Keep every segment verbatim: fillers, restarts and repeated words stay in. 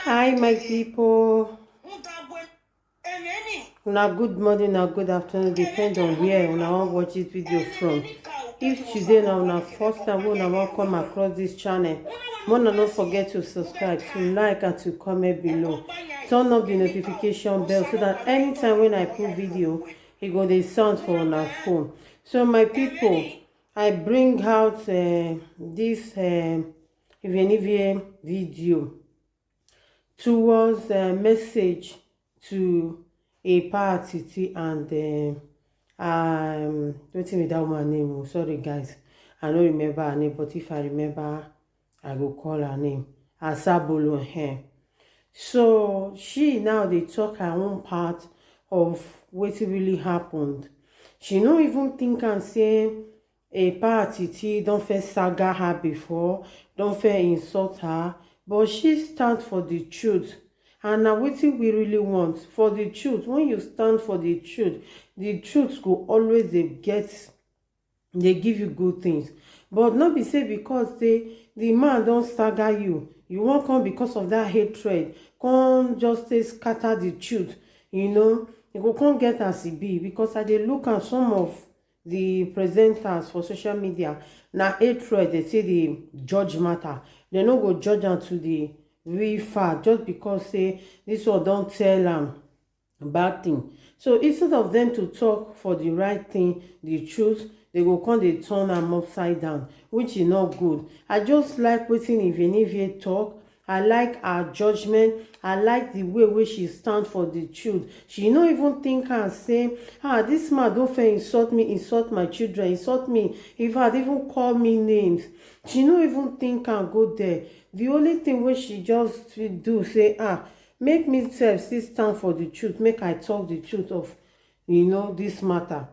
Hi, my people. Una good morning, na good afternoon, depend on where una wan watch this video from. If today na una first time wey una wan come across this channel, make una no forget to subscribe, to like and to comment below. Turn on the notification bell so that anytime when I put video, e go dey sound for una phone. So my people, I bring out uh, this uh, Ivenivie video towards a message to a party and uh, um wetin be that woman name? Oh, sorry guys, I no remember her name, but if I remember, I go call her name. Asabolo. Eh. So she now dey talk her own part of wetin really happened. She no even think am say a party don first saga her before, don first insult her, but she stand for the truth. And na wetin we really want for the truth. When you stand for the truth, the truth go always dey get, dey give you good things. But no be say because say the man don saga you, you wan come because of that hatred, come just say scatter the truth. You know, e go come get as e be, because I dey look am, some of the presenters for social media, na hatred they say they judge matter. They no go judge am to the real fact just because say this one don tell am bad thing. So instead of them to talk for the right thing, the truth, they go come dey turn am upside down, which is not good. I just like wetin Ivenivie talk. I like her judgment. I like the way wey she stand for the truth. She no even think am say, ah, this man don first insult me, insult my children, insult me, in fact, even call me names. She no even think am go there. The only thing wey she just fit do say, ah, make me sef still stand for the truth, make I talk the truth of, you know, this matter.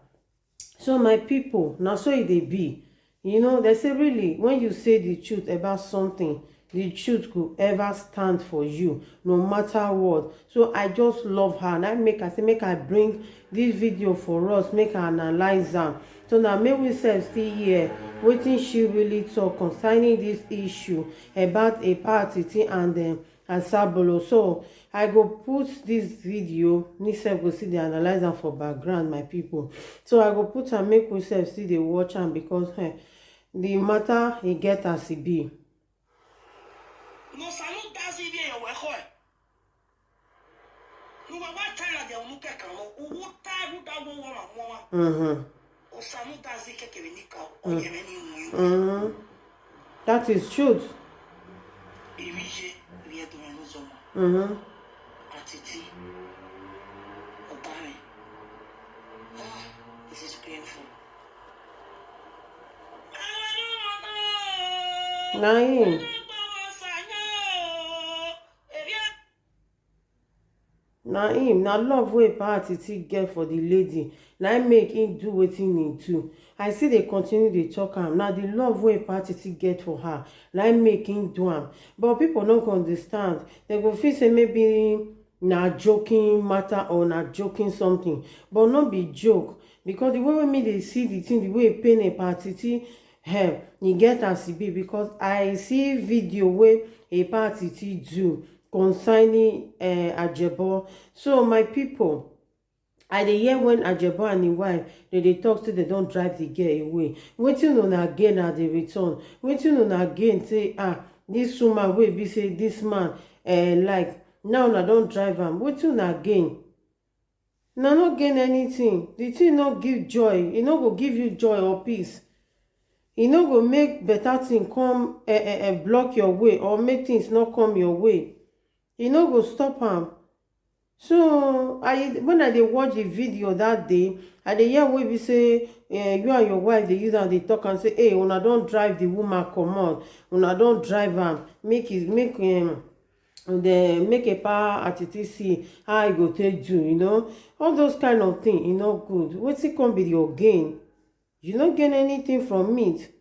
So my people, na so e dey be. You know, they say really, when you say the truth about something, the truth go ever stand for you, no matter what. So I just love her, and I make I say make I bring this video for us, make I analyze am. So now make we sef still hear wetin she really talk concerning this issue about a party thing and um, Asabolo. So I go put this video, me sef go see dey analyze am for background, my people. So I go put am make we sef still dey watch am because eh, the matter e get as e be. Nuwa wa tala de unu keka no uwu taru da wo wo ma mo ma. Mm-hmm. Osanu dazi kekere nika o yere ni mu yo. Mm-hmm. That is truth. Iriye iriye to enu zomo. Mm-hmm. Atiti. Obare. Ah, this is painful. Na him. Na him, na love wey Papa Titi get for the lady, na im make him do wetin he do. I still dey continue dey talk am, na the love wey Papa Titi get for her, na im make him do am. But people no go understand, dem go feel say maybe na joking matter or na joking something, but no be joke, because the way wey me dey see the thing, the way e pain Papa Titi, eh, e get as e be, because I see video wey Papa Titi do concerning uh, Ajebo. So my people, I dey hear when Ajebo and him wife, they dey talk say they don drive the girl away. Wetin una gain at the return? Wetin una gain say, ah, this woman wey be say this man uh, like, now una don drive am. Wetin una gain? Una no gain anything. The thing no give joy. E no go give you joy or peace. E no go make better thing come uh, uh, uh, block your way or make things no come your way. E no go stop am. So I, when I dey watch the video that day, I dey hear wey be say uh, you and your wife dey use am dey talk and say, hey, una don drive the woman comot, una don drive am, make e make um, the make a power attitude see how e go take do, you know, all those kind of thing. E no good. Wetin come be your gain? You no gain anything from it.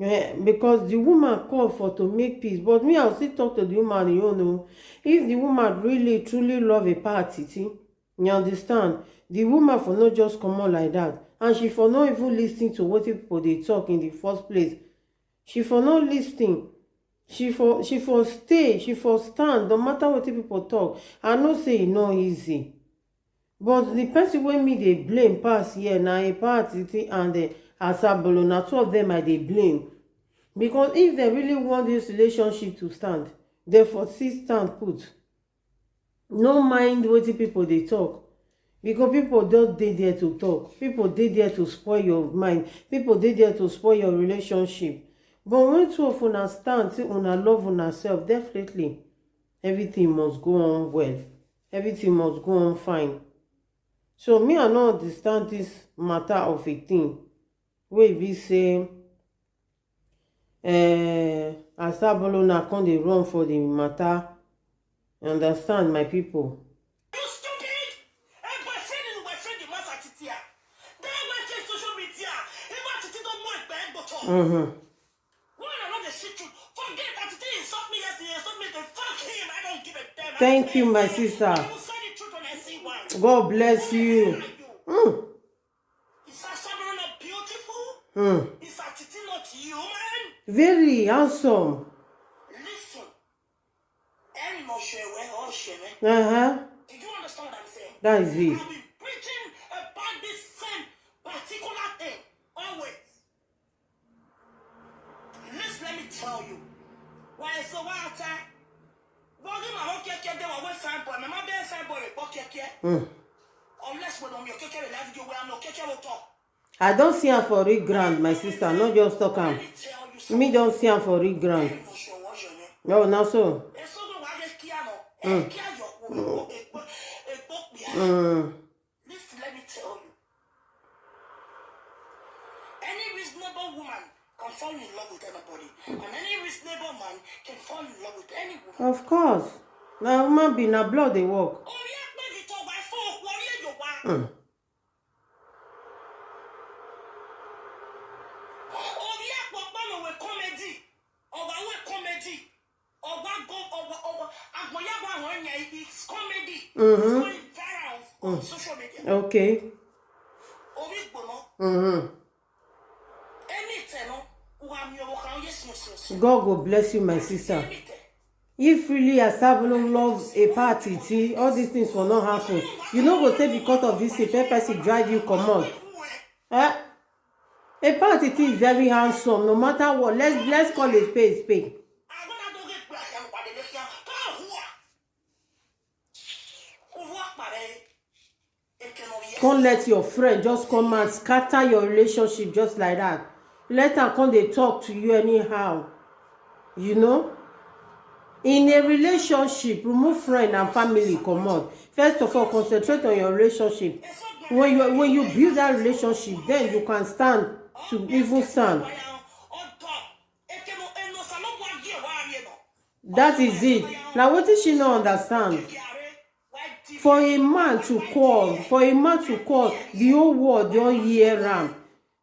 Eh, because the woman call for to make peace, but me I still talk to the woman, you know, if the woman really truly love a party, you understand, the woman for no just come on like that, and she for no even listen to what people dey talk in the first place. She for no listen. She for she for stay, she for stand, no matter wetin people talk. I know say e no easy. But the person wey me dey blame pass here na Epatiti and eh, Asabolo. Na two of them I dey blame. Because if they really want this relationship to stand, they for still stand put. No mind wetin people dey talk. Because people just dey there to talk. People dey there to spoil your mind. People dey there to spoil your relationship. But when two of una stand, say una love una self, definitely everything must go on well. Everything must go on fine. So me, I no understand this matter of a thing wey be say eh, Asabolo na come dey run for the matter. You understand, my people? You stupid! Hey, boyfriend, you boyfriend, the master Titia. That way, change social media. If I Titi don't know it, man, go talk. Mm-hmm. When I know the secret, forget that Titi insult me yesterday, insult me, then fuck him. I don't give a damn. Thank you, my sister. I will say the truth when I see one. God bless you. Mm. Is Asabolo not beautiful? Mm. Is Atiti not human? Very handsome. Listen. Any no share where or share. Uh-huh. Did you understand what I'm saying? That is it. I've been preaching about this same particular thing always. Listen, let me tell you. Why so why I tell? Why my whole keke dey where fine boy? My mother fine boy, but keke. Mm. Unless we don't be keke, we love you, we are no keke, we talk. I don see am for real ground, my sister. No just talk am. Let me tell you something. Me don see am for real ground. Let me show what's your name. No, na so. It's so good, why they care no? Mm. They care your Mm. Listen, let me tell you. Any reasonable woman can fall in love with anybody, and any reasonable man can fall in love with any woman. Of course. Na human being, na blood dey work. Orí ẹgbẹ́ mi tó wá fún ọkọ orí èèyàn wá. Mm. Orí ẹ̀pọ̀ pọ̀nà wẹ̀ comedy, ọ̀wá wẹ̀ comedy, ọ̀wá go, ọ̀wá, ọ̀wá, àgbọ̀yàwó àwọn èèyàn, it's comedy. Mm-hmm. It's going viral on, on Mm. social media. Okay. Orí ìgbóná. Mm-hmm. Any tẹ̀nà, wà mí ọwọ́ kan, yes, yes, yes, yes. God go bless you, my sister. Any tẹ̀. If really Asabolo loves Epatiti, all these things will not happen. You no go say because of this thing, person drive you comot. Eh? Epatiti is very handsome, no matter what. Let's let's call a spade a spade. Come let your friend just come and scatter your relationship just like that. Let her come dey talk to you anyhow. You know? In a relationship, remove friend and family comot. First of all, concentrate on your relationship. When you when you build that relationship, then you can stand to even stand. That is it. Now, what did she not understand? For a man to call, for a man to call, the whole world don hear am.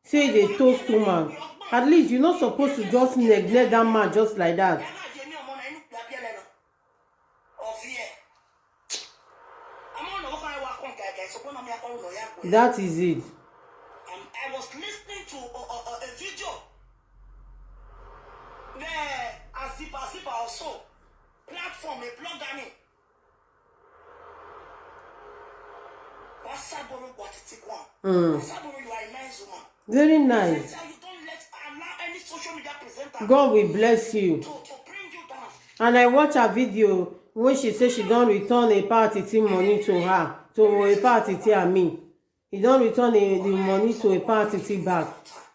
Say they toast woman. At least you're not supposed to just neglect that man just like that. That is it. Um, I was listening to a, a, a, a video. The Aziba Aziba also platform a blogger name. Wasaboro Gwatiti Kwan. Mm. Wasaboro, you are a nice woman. Very nice. Sister, you don't let allow any social media presenter God will bless you. To, to bring you down. And I watch her video when she say she don return Epatiti money to her, to Epatiti and me. He don return the, the money to Epatiti back.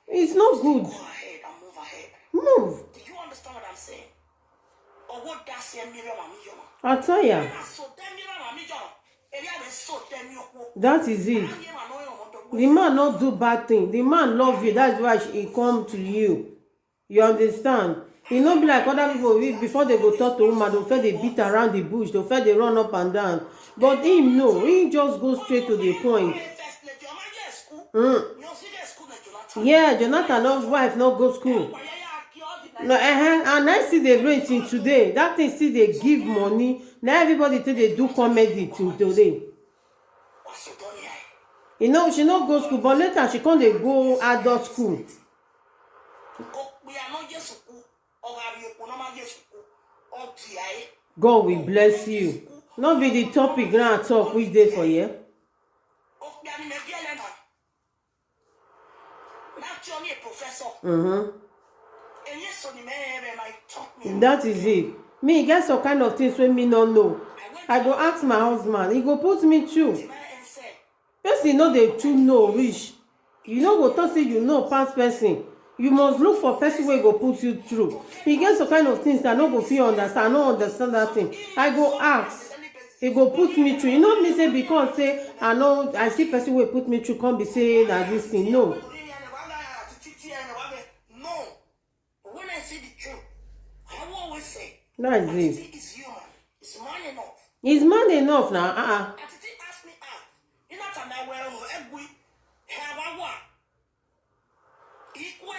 It's not good. Go ahead and move ahead. Move. Do you understand what I'm saying? Ọwọ́ dá sí ẹ Miriam Amiyọmọ. I tell ya. Ẹ máa sọ tẹ́ Miriam Amiyọmọ. Èmi àlè sọ tẹ́ mi òkú. That is it. Ayé màá náà yọ̀ wọ́n dọ̀gbọ́n. The man no do bad thing. The man love you. That's why he come to you. You understand? E no be like other people wey before they go talk to woman, they first dey beat around the bush, they first dey run up and down. But him no, he just go straight to the point. Mm. Yeah, Jonathan no wife no go school. No, uh-huh. And I see the rain till today. That thing still dey give money. Now everybody take dey do comedy till today. You know, she no go school, but later she come dey go adult school. Okpia no Jesu ku, ọgari okpo no ma Jesu. God will bless you. No be the topic now talk which day for here. Mm-hmm. That is it. Me get some kind of things wey me no know. I go ask my husband, he go put me through. Person no dey too know reach. You no go talk say you know pass person. You must look for person wey go put you through. E get some kind of things that no go fit understand. I no understand that thing. I go ask. E go put me through. E no mean say because say I no, I see person wey put me through, come be say na this thing. No. When I see the truth, I will always say, That's it. Is human. It's man enough. He's man enough now. Uh-uh. Atiti asked me out. You know, time I wear egwi, have a wa. Ikwe.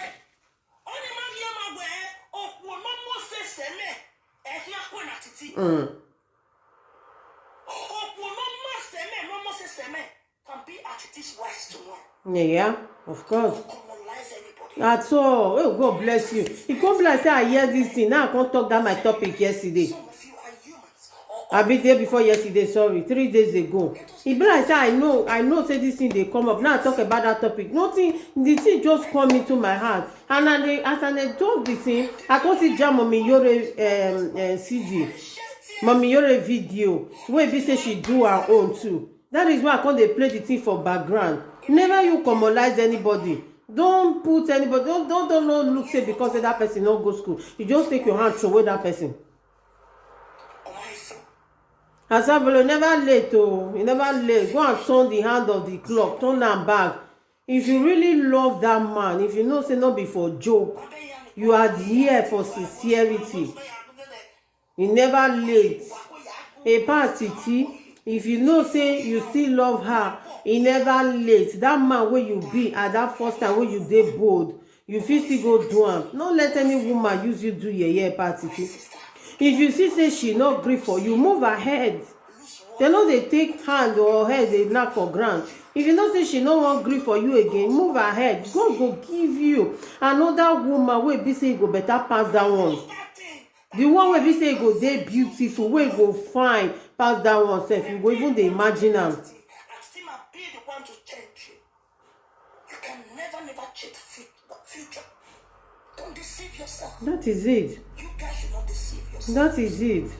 Only man here, my way. Oh, no more say, say me. Eh, here, Queen Atiti. Mm. Oh, no more say me. No more say, say me. Can be Atiti's wife tomorrow. Yeah, of course. At all. Oh, God bless you. E come be like say I hear this thing. Now I come talk that my topic yesterday. I be there before yesterday, sorry, three days ago. E be like say I know, I know say this thing dey come up. Now I talk about that topic. Nothing, the thing just come into my heart. And I dey, as I dey talk the thing, I come see jam Mommy Yore, um, uh, C D. Mommy Yore video. Wey be say she do her own too. That is why I come dey play the thing for background. Never you commonize anybody. Don't put anybody, don't, don't, don't, don't look say because say that person no go school, you just take your hand throw away that person. Asabolo, never late oh, you never late. Go and turn the hand of the clock, turn am back. If you really love that man, if you know say no be for joke, you are here for sincerity. E never late. Epa Atiti, if you know say you still love her, e never late. That man wey you be at that first time wey you dey bold, you fit still go do am. No let any woman use you do yeye, Epa Atiti. If you see say she no gree for you, move ahead. Dem no dey take hand or head dey knack for ground. If you know say she no wan gree for you again, move ahead. God go give you another woman wey be say e go better pass that one. The one wey be say e go dey beautiful, wey go fine pass that one sef, you go even dey imagine am. Atiti might be the one to change you. You can never, never cheat fit the future. Don't deceive yourself. That is it. You guys should not deceive yourself. That is it.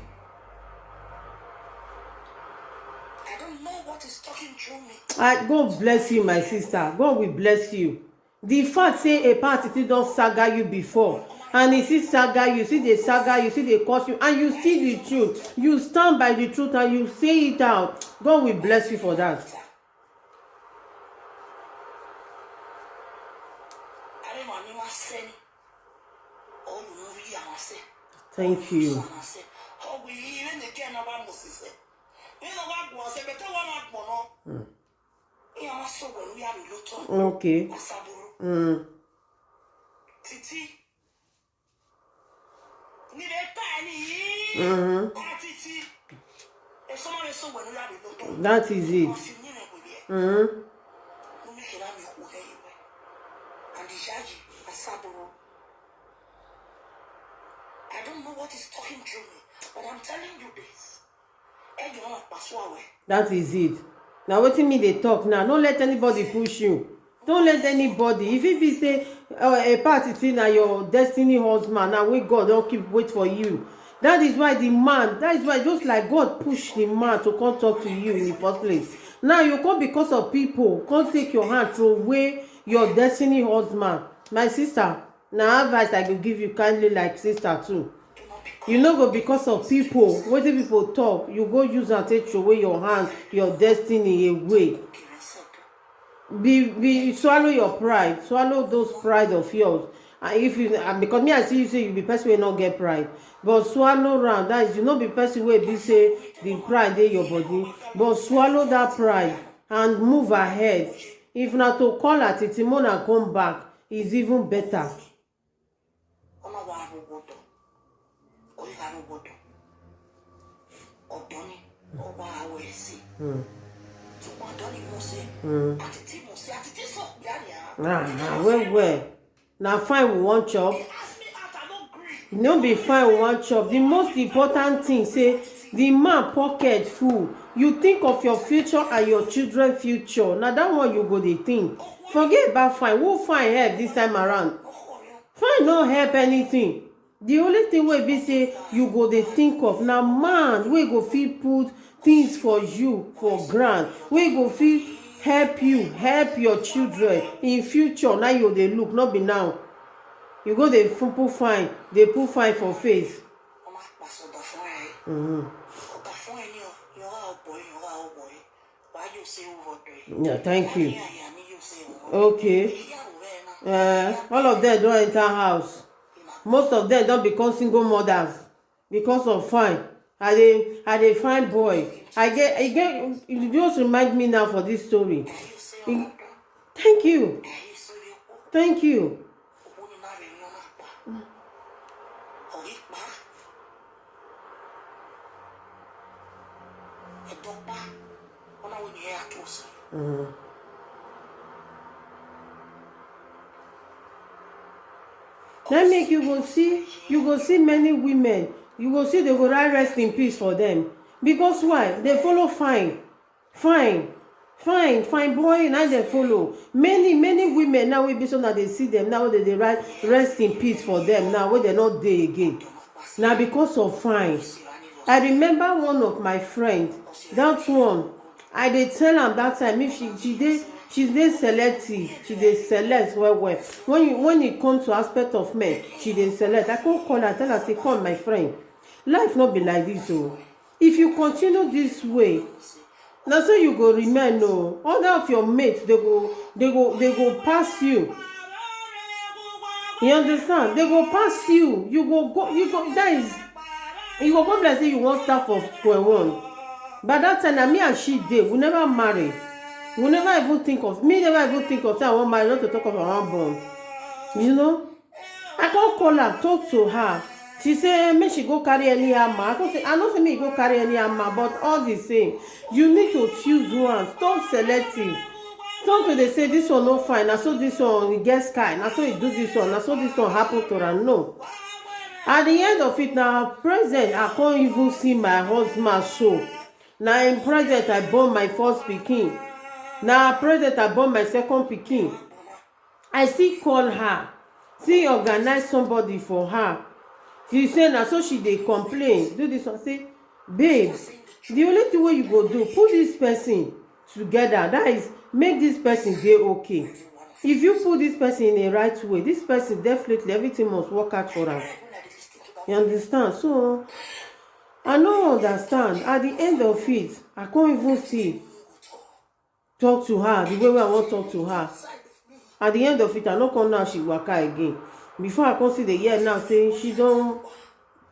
I don't know what is talking through me. I, God bless you, my sister. God will bless you. The fact say Epa Atiti don saga you before, and he still saga you, still dey saga you, still dey curse you, and you see the truth, you stand by the truth and you say it out. God will bless you for that. Thank you. Mm. Okay. Mm. Mm-hmm. That is it. Mm-hmm. I don't know what is talking through me, but I'm telling you this. That is it. Now wetin me dey talk now. No let anybody push you. Don't let anybody. If it be say, uh, Epa Atiti na your destiny husband now, wey God don keep wait for you. That is why the man, that is why just like God push the man to come talk to you in the first place. Now you come because of people, come take your hand throw away your destiny husband. My sister, na advice I go give you kindly like sister too. You no go because of people, wetin people talk, you go use am take throw away your hand, your destiny away. Be, be, swallow your pride, swallow those pride of yours. And if you, and because me I see you say you be person wey no get pride, but swallow am. That is, you no be person wey be say the pride dey your body, but swallow that pride and move ahead. If na to call Atiti, make una come back, is even better. Ọmọ wa arúgbó dọ̀, ó yẹ arúgbó dọ̀. Ọ̀dọ́ ni, ó wá àwọ̀ ẹ̀ sí. Hmm. Ṣùgbọ́n ọ̀dọ́ ni mo ṣe. Hmm. Atiti mo ṣe, Atiti sọ pé àná. Ah, ah, well, well. Na fine we wan chop. He asked me out, I no gree. No be fine we wan chop. The most important thing say the man pocket full. You think of your future and your children future. Na that one you go dey think. Forget about fine. Who fine help this time around? Fine no help anything. The only thing wey be say you go dey think of na man wey go fit put things for you for ground, wey go fit help you, help your children in future. Now you dey look, not be now. You go dey fu- put fine, dey put fine for face. Mm-hmm. Yeah, thank you. Okay. Uh, all of them don't enter house. Most of them don't become single mothers because of fine. I dey I dey find boy. I get I get you just remind me now for this story. E- thank you. Thank you. Mm. Then make you go see, you go see many women, you go see they go write rest in peace for them. Because why? They follow fine, fine, fine, fine boy, now they follow. Many, many women now will be so that they see them now, they, they write rest in peace for them now, where they not there again. Now because of fine. I remember one of my friend, that one, I dey tell am that time if she she dey she dey selective, she dey select well well. When you when it come to aspect of men, she dey select. I come call her, tell her say, come my friend, life no be like this o. If you continue this way, na so you go remain o. Other of your mates, they go they go they go pass you. You understand? They go pass you. You go go you go that is you go come like say you wan start for square one. By that time na me and she dey, we never marry. We never even think of me never even think of say I wan marry, not to talk of I wan born. You know? I come call her, talk to her. She say make she go carry anyhow man. I come say I no say make you go carry anyhow man, but all the same, you need to choose one. Stop selective. Stop to dey say this one no fine, na so this one e get sky, na so e do this one, na so this one happen to am. No. At the end of it, na present I come even see my husband so. Na in present I born my first pikin. Na present I born my second pikin. I still call her, still organize somebody for her. She say na so she dey complain, do this one. Say, babe, the only thing wey you go do, put this person together. That is, make this person dey okay. If you put this person in a right way, this person definitely everything must work out for am. You understand? So I no understand. At the end of it, I can't even see talk to her the way wey I wan talk to her. At the end of it, I no come now she waka again. Before I come see the year now say she don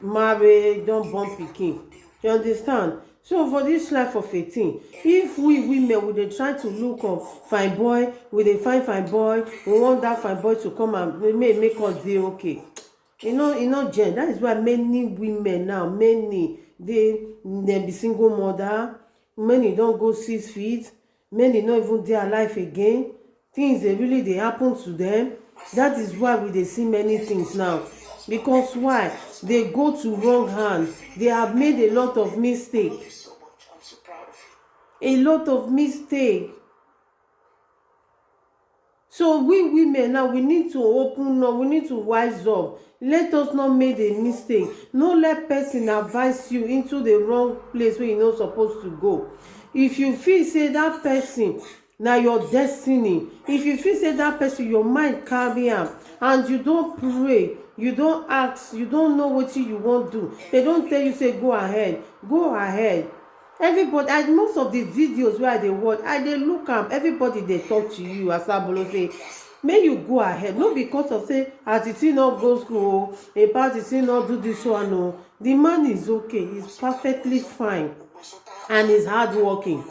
marry, don born pikin. You understand? So for this life of eighteen, if we women we dey try to look up fine boy, we dey find fine boy, we want that fine boy to come and make make us dey okay. E no e no gen. That is why many women now, many dey dem be single mother, many don go six feet, many no even dey alive again. Things dey really dey happen to them. That is why we dey see many things now. Because why? They go to wrong hand. They have made a lot of mistake. A lot of mistake. So we women now, we need to open up, we need to wise up. Let us not make a mistake. No let person advise you into the wrong place where you're not supposed to go. If you feel say that person now your destiny, if you feel say that person your mind carry am, and you don't pray, you don't ask, you don't know what you won't do, they don't tell you say go ahead, go ahead. Everybody, I most of the videos where I dey watch, I dey look am. Everybody dey talk to you, Asabolo say, may you go ahead. Not because of say as the thing not go school, a party thing not do this one. No, the man is okay, he's perfectly fine, and he's hardworking.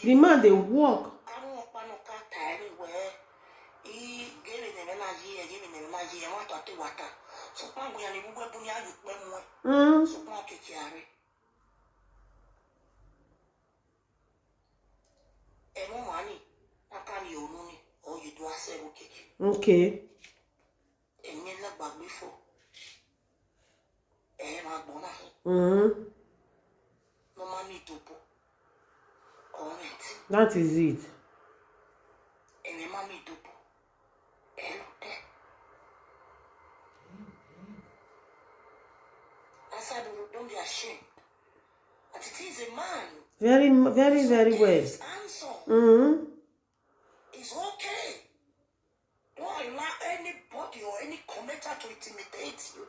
The man dey work. Mm. Okay. Ẹ máa gbọ́n náà. Mm-hmm. Wọ́n máa ní ìdòbò. Ọ̀rẹ́ tí. That is it. Ẹ̀rẹ̀ máa ní ìdòbò. Ẹ lọ tẹ́. Asadoro, don't be ashamed. And it is a man. Very, very, very well. He's handsome. Mm-hmm. It's okay. Don't allow anybody or any commenter to intimidate you.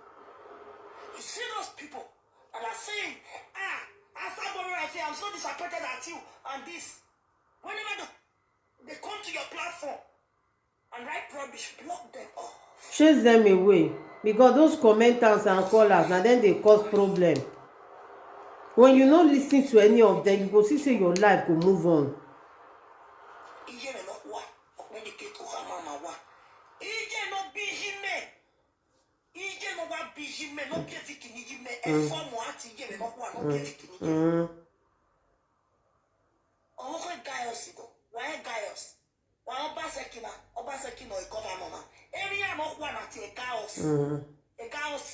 You see those people that are saying, "Ah, Asadoro, I say I'm so disappointed at you and this." Whenever they, they come to your platform and write rubbish, block them off. Chase them away, because those commenters and callers, na dem dey cause problem. When you no listen to any of them, you go see say your life go move on. Iye rẹ̀ lọ wá, ọ̀pẹ ní kí ètò ọ̀hán máa máa wá. Iye ló bí yí mẹ́. Iye ló wá bí yí mẹ́, ló bí èfi kìíní yí mẹ́. Ẹ fọ́ọ̀mù àti iye rẹ̀ lọ wá, ló bí èfi kìíní yí mẹ́. Mm. Ọmọ kò Gaius go, why Gaius? Why Obaseki na, Obaseki no governor na. Area no kwa na ti Gaius. Mm. Gaius.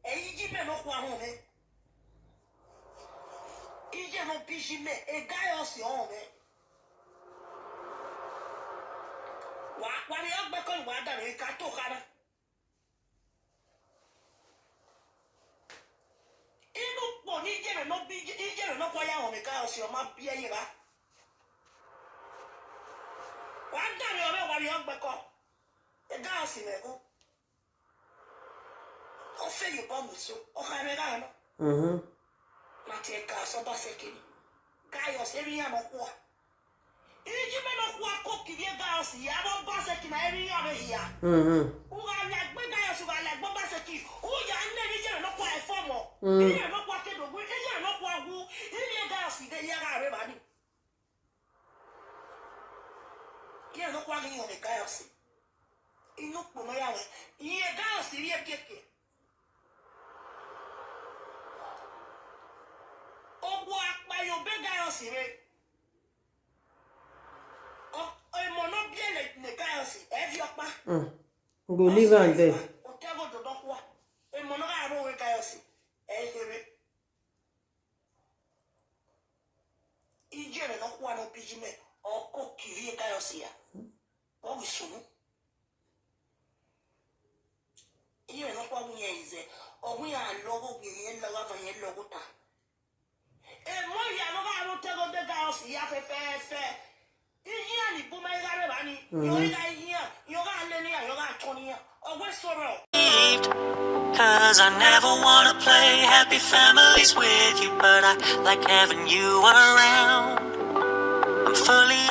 E yí mẹ́ ló kwa hàn mẹ́. Iye ló bí yí mẹ́, Gaius hàn mẹ́. Wà, wà ní ọgbẹ́ kọ́ ìwà dànù, ìka tó kára. Inú pọ̀ ní Iye rẹ̀ ló bí, Iye rẹ̀ ló kọ́ yá hàn mí Gaius, ọmọ bí ẹ yẹra. Wà á dànù ọ̀rẹ́ wà ní ọgbẹ́ kọ́. Gaius rẹ̀ kú. Ó fẹ́ yìí bọ́ mi so, ó ká rẹ̀ rà náà. Mm-hmm. Màtí ẹ̀ Gaius Obaseki ni. Gaius, eri ya no kwa. Eri ya me no kwa ko kivie Gaius, ya no Obaseki na eri ya me ya. Mm-hmm. Uga la gbe Gaius, uga la gbe Obaseki. Uya ne eri ya no kwa e fomo. Mm. Eri ya no kwa ke do gbe, eri ya no kwa gu. Eri ya Gaius de ya ga re ba ni. Eri ya no kwa ni yo me Gaius. Inu po no ya we. Iye Gaius eri e keke. Ogwo akpa yo be Gaius re. O, emo no bi ele ne Gaius, e vi okpa. Mm. We go leave am there. O te go do dokwa. Emo no ga ro we Gaius, e here. Iye rẹ̀ ló kwa no bí yí mẹ́, ó kó kiri Gaius ya. Ó wí sunu. Iye rẹ̀ ló kwa wí yẹn ìzẹ́. Ó wí yẹn lọ́wọ́, wí yẹn lọ́wọ́, wí yẹn lọ́wọ́ ta. Emo ya no ga ro te go de Gaius ya fe fe fe. Iye ni bu ma ga re ba ni. Yo ga iye, yo ga le ni, yo ga to ni. Ó wí sọ̀rọ̀. Cause I never wanna play happy families with you, but I like having you around. I'm fully